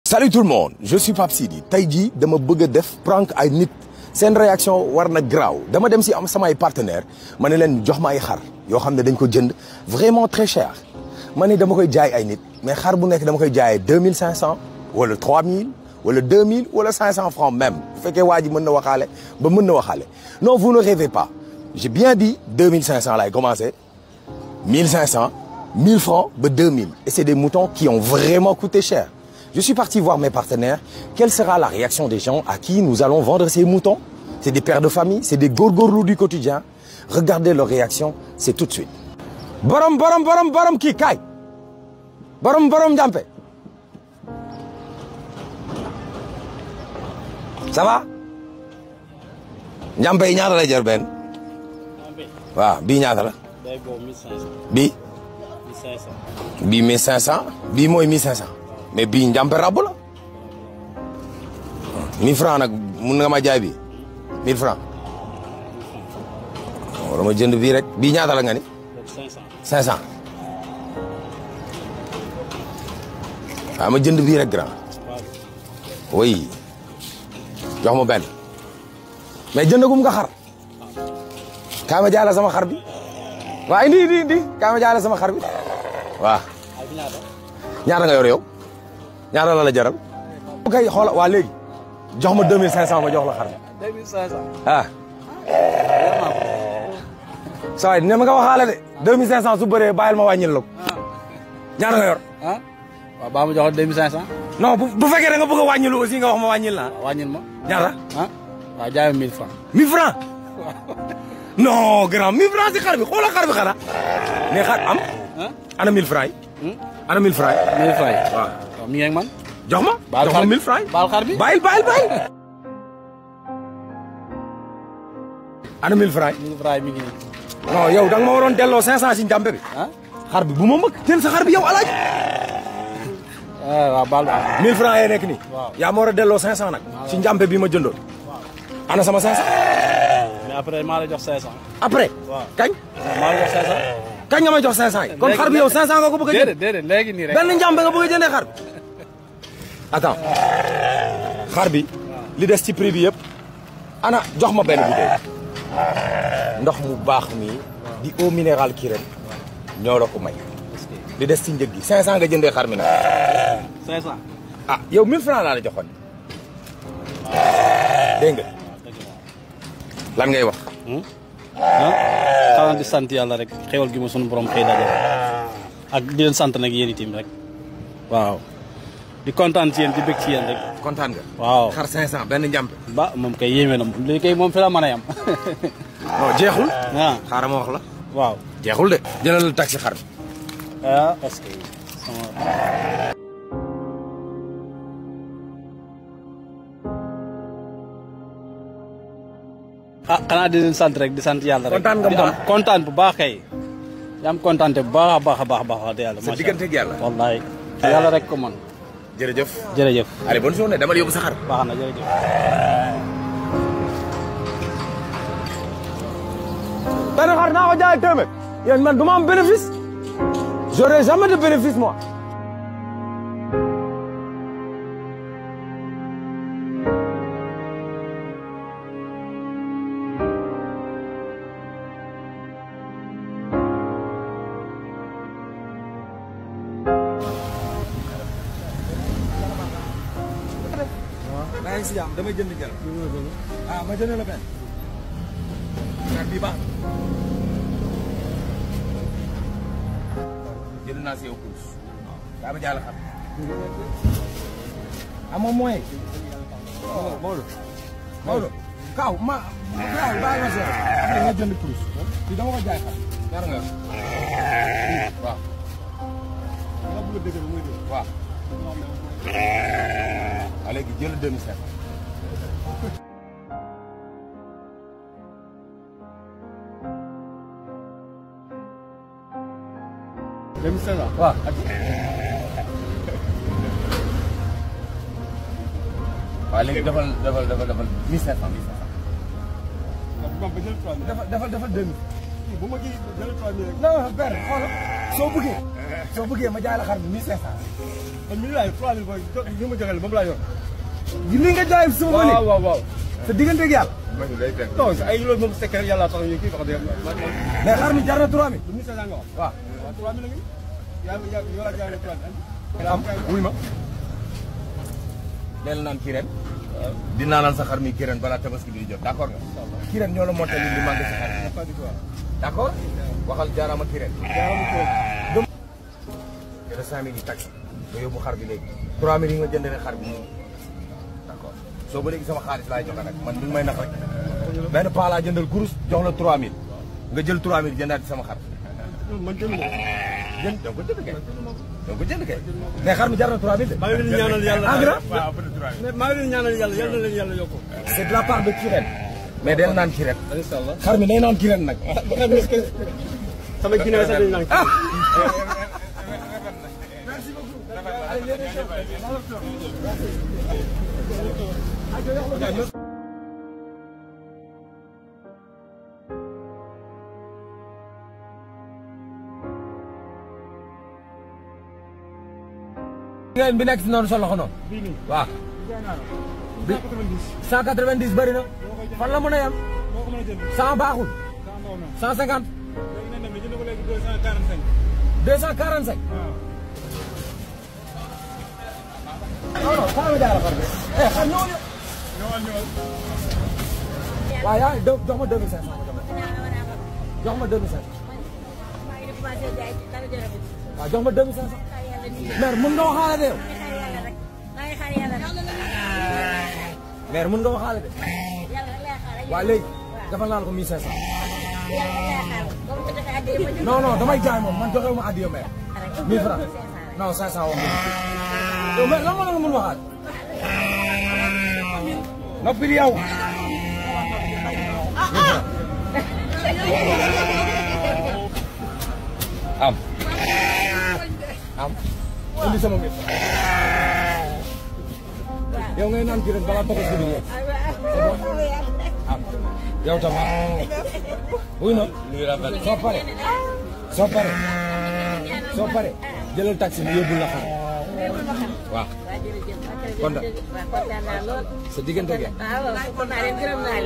Salut tout le monde, je suis Pape Sidi. Tey jii dama bëgg a def prank ay nit seen réaction war na graaw dama dem si am samay partenaire ma ne leen jox ma ay xar yoo xam ne dañ ko jënd vraiment très cher ma ne dama koy jaay ay nit mais xar bu nekk dama koy jaayee 2500 wala 3000 wala 2000 wala 500 francs même bu fekkee waa ji mën na waxaale ba mën na waxaale non vous ne rêvez pas j'ai bien dit 2500 laay commencé 1500 1000 francs ba 2000 et c'est des moutons qui ont vraiment coûté cher. Je suis parti voir mes partenaires. Quelle sera la réaction des gens à qui nous allons vendre ces moutons? C'est des pères de famille, c'est des góorgóorlu du quotidien. Regardez leur réaction, c'est tout de suite. Borom kii kaay. Borom njàmpe. Ça va? njàmpe yi ñaata lay jar benn? waaw bii ñaata la? bii? 1500. bii 1500 bii mooy 1500. mais bii njàmpe rabb la 1000 francs nag mun nga ma jaay bii 1000 francs wala ma jënd bii rek bii ñaata la nga ni 500 waaw ma jënd bii rek grand oui jox ma benn mais jëndagum nga xar kaa ma jaay la sama xar bi waaw indi kaa ma jaay la sama xar bi waaw ñaata nga yor yow ñaata la jaral. ok xoolal waa léegi jox ma 2500 ma jox la xar. 2500. ah. saa waay dina ma nga waxaale de 2500 su bëree bàyyil ma wàññil la ko. ñaata nga yor. ah waaw baa ma jox 2500. non bu fekkee da nga bëgg a wàññil aussi nga wax ma wàññil la wàññil ma. ñaata. ah waaw jaay ma 1000 francs. 1000 francs. non grand 1000 francs si xar bi xoolal xar bi xanaa. mais xar am. ana 1000 francs yi. ana 1000 francs yi. 1000 francs yi waaw. mi ngi ak man. jox ma jox ma 1000 francs. baal xar bi bàyyil. ana 1000 francs. 1000 francs mi ngi nii. non yow da nga ma waroon delloo 500 si njàmpe bi. ah xar bi bu ma mëkk jël sa xar bi yow alaaj. waaw baal 1000 francs yee nekk nii. waaw yaa ma war a delloo 500 nag. si njàmpe bi ma jëndoon. ana sama 500. mais après maa la jox 500. après. waaw kañ. maa la jox 500. kañ nga may jox 500 yi. kon xar bi yow 500 nga ko bëgg a jënd. déedéet léegi nii rek. benn njàmpe nga bëgg a jëndee xar bi. attends xar bi li des ci prix bi yëpp ana jox ma benn bouteille ndox mu baax mi di eau minérale Kirène ñoo la ko may li des ci njëg gi 500 nga jëndee xar mi nag 500. ah yow 1000 francs laa la joxoon dégg nga lan ngay wax xanaa di sant yàlla rek xéwal gi ma sunu borom xëy dajale ak di leen sant nag yéen itam rek waaw di kontaan ci yéen di bëgg ci yéen rek. kontaan nga. waaw xar 500 benn njàmpe. ba moom kay yéeme na lii kay moom fi la mën a yam. non jeexul. ah xaaral ma wax la. waaw jeexul de. jëlal taxi xar bi. ah parce que. ah xanaa di leen sant rek di sant yàlla rek. kontaan nga moom kontaan bu baax kay. yaa am kontaan bu baax a baax a baax wax dëgg yàlla. sa diggante ak yàlla. wallaay yàlla rek ko man. jërëjëf. jërëjëf. allez bonne journée dama la yóbbu sa xar. baax na jërëjëf. benn xar naa ko jaay téeméer. yéen man du ma am bénéfice. j'aurai jamais de bénéfice moi. maa ngi si jàmm damay jënd jël. ah ma jënd la benn. xar bi baax. jënd naa si yow kuus. daa ma jàll xar. amoo moyen. Maodo. Kaaw Kaaw bàyyi ma seet. après nga jënd kuus. fii dama ko jaay xar. ñaar nga yor. waaw. nga bëgg a dëgg muy dëgg. waaw. waaw léegi jël 2500. 2500 waaw. waaw léegi defal 1500. defal 2000. bu ma kii jël 3000 rek. non benn xoolal soo bëggee. soo bëggee ma jaay la xar bi 1500. man mi laay 3000 booy ñu ma joxeel moom laa yor. li nga jaay sama bële. waaw. sa diggante ak yàlla. non ay loolu moom sekk rek yàlla tax ñu kii wax dëgg mais xar mi jar na 3000. 1500 nga wax. waaw 3000 la ngi. yaa jaay na 3000. am wuy ma. del naan kii ren. di naanal sa xar mi kii ren balaa tabaski bi di jot d'accord nga. kii ren ñoo la monté li manqué sa xar. d'accord waxal jaaraama kii ren. te 5000 yi tax nga yóbbu xar bi léegi 3000 yi nga jëndee xar bi d'accord soo ba léegi sama xaalis laay joxe nag man mi ngi may nax rek benn paa laa jëndal kurus jox la 3000 nga jël 3000 jëndaat sama xar. man jënd ko. jënd da nga ko jënd kay. da nga ko jënd kay. mais xar mi jar na 3000 de. maa ngi leen di ñaanal yàlla. waaw maa ngi leen di ñaanal yàlla yal na leen yàlla yokku. c'est de la part de Kirène. mais del naan Kirène. incha allah xar mi day naan Kirène nag. sama ginnaaw sax dañu naan. bi nekk si noonu sa loxo noonu. waaw. 190 bëri na. fan la mën a yem. 100 baaxul. 150. 245. non non xaaral ma jaarale xar bi. xar ñëwal yow. waaw yaa jox ma 2500 ma jox ma 2500. waaw jox ma 2500. mère mun nga waxaale de yow. mère mun nga waxaale de. waaw léegi defal naa la ko 1500. non non damay jaay moom man joxe wu ma addiya mère. 1000 francs non 500 wax yow mais lan moo la nga mun waxaat. noppil yow. am. indi sama mbir. yow ngay naan kii ren balaa tabaski bi ñëw. am yow tam wuy na. soo pare jëlal taxi bi yóbbul la xar. waaw. kontaan. sa diggante gi.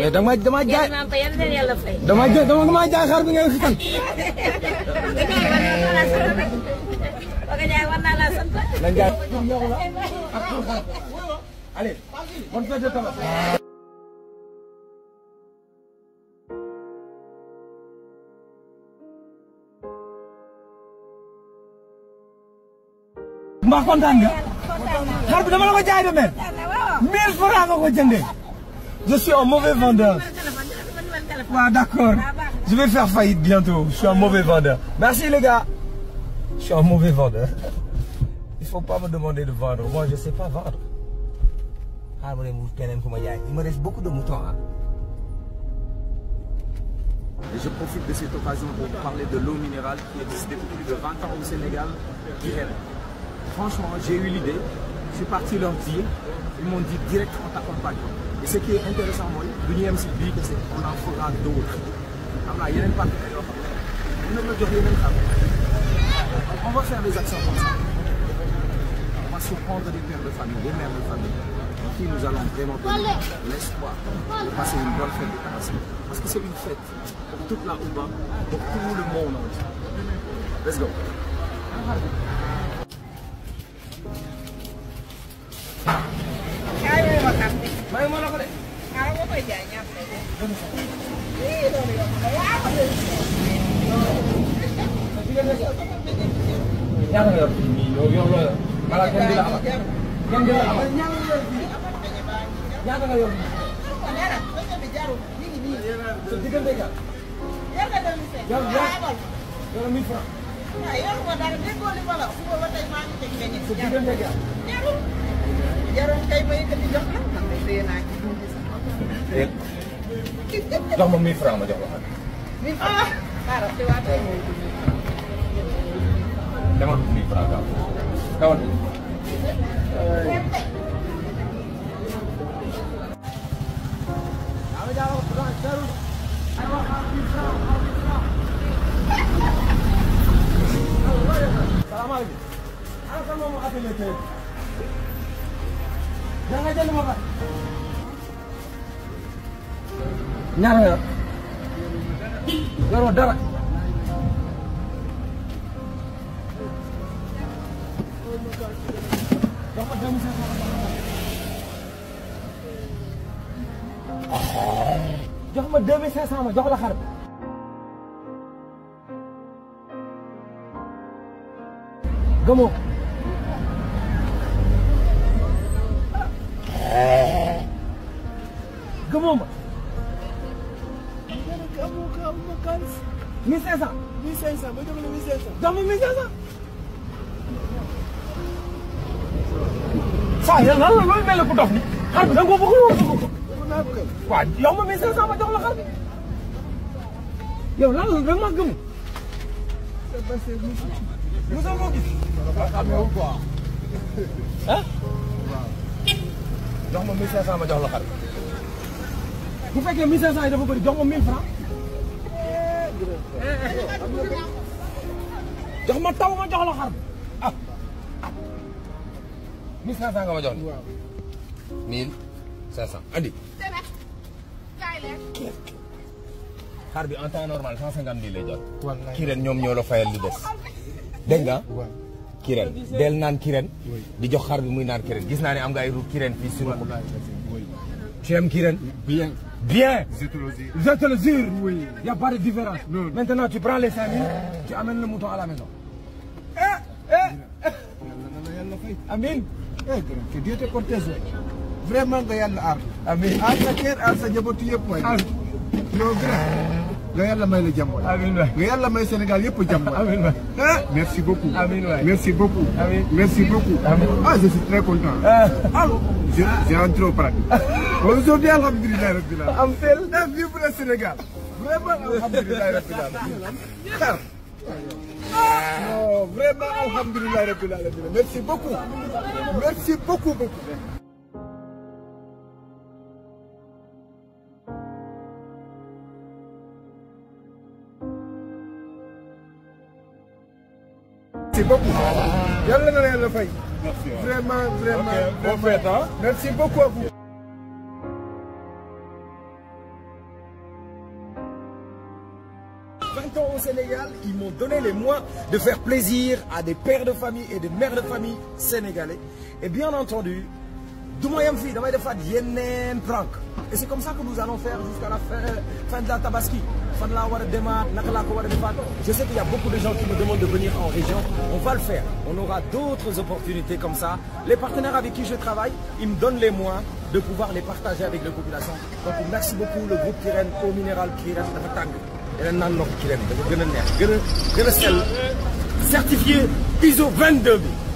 mais dama jaay. dama jaay xar bi ngay xitan. nañ jaay. allez bonne fête de tabaski. mbaa kontaan nga. xar bi dama la ko jaay de mel. 1000 francs nga ko jëndee. je suis un mauvais vendeur. waaw d'accord. je vais faire faillite bientôt. je suis un mauvais vendeur. merci les gars. je suis un mauvais vendeur. il faut pas me demander de vendre. moi je sais pas vendre. xaaral ma dem wut keneen ku ma jaay. il me reste beaucoup de moutons ah. Et je profite de cette occasion pour parler de l'eau minérale qui existe depuis plus de 20 ans au Sénégal. Franchement, j'ai eu l'idée, je suis parti leur dire, ils m'ont dit direct on t'accompagne. Et ce qui est intéressant, moi, l'Union MCB, on en fera d'autres. Il y a une partenaire, on va faire des actions comme ça. On va surprendre des pères de famille, des mères de famille, à qui nous allons vraiment donner l'espoir de passer une bonne fête de Tabaski. Parce que c'est une fête pour toute la Ouba, pour tout le monde entier. Let's go. ñaata nga yor yow loolu la kenn di la amal kenn di la amal ñaata nga yor sa diggante ga yor 1000 francs sa diggante ga jox ma 1000 francs ma jox la dama 1000 francs kawal nga jël ma fa. ñaar nga yoroo dara. jox ma 2500 ma jox la xar bi. gëmoo. gëmoo ma. 1500. 1500 ma jox la 1500. jox ma 1500. saa yàlla lan la looy mel ku dof ni xar bi da nga ko bëgg a waaw yow ma 1500 ma jox la xar bi yow lan la da nga ma gëm. mosoo koo gis. ah. jox ma 1500 ma jox la xar bi bu fekkee 1500 yi dafa bëri jox ma 1000 francs. jox ma taw ma jox la xar bi ah. 1500 nga ma jox nii. 1500 andi. xar bi en temps normal 150 000 lay jot. kii ren ñoom ñoo la fayal li des. dégg nga. kii ren del naan kii ren. di jox xar bi muy naan kii ren gis naa ne am nga ay kii ren fii sur. tu aimes kii ren. Bien. Bien. Je te le jure. Oui. Il n'y a pas de différence. Non. Maintenant, tu prends les 5000, tu amènes le mouton à la maison. Amin. Que Dieu te protège. Vraiment nga yàlla aar. Amin. aar sa kër aar sa njaboot yëpp waay. non grand. nga yàlla may la jàmm waay. Amin waay. nga yàlla may Sénégal yëpp jàmm waay. Amin waay. Merci beaucoup. Amin waay. Merci beaucoup. Amin. Merci beaucoup. Amin. Ah, je suis très content. J'ai rentré au paradis. Aujourd'hui, alhamdulillah rabbil alamin. Am tel. Vive le Sénégal. Vraiment, alhamdulillah rabbil alamin. Non, vraiment, alhamdulillah rabbil alamin. Merci beaucoup. Merci beaucoup, beaucoup. Merci beaucoup. Yàlla na la yàlla fay. Merci. Vraiment, vraiment. Ok, bon fête, hein? Merci beaucoup à vous. Au Sénégal, ils m'ont donné les moyens de faire plaisir à des pères de famille et des mères de famille sénégalais. Et bien entendu, prank. Et c'est comme ça que nous allons faire jusqu'à la fin de la Tabaski. Je sais qu'il y a beaucoup de gens qui me demandent de venir en région. On va le faire. On aura d'autres opportunités comme ça. Les partenaires avec qui je travaille, ils me donnent les moyens de pouvoir les partager avec la population. Donc merci beaucoup le groupe Kirène, Eau Minérale Kirène dafa tàng. Yeneen naan ndox Kirène dafa gën a neex gën a sell certifié ISO 22 bi.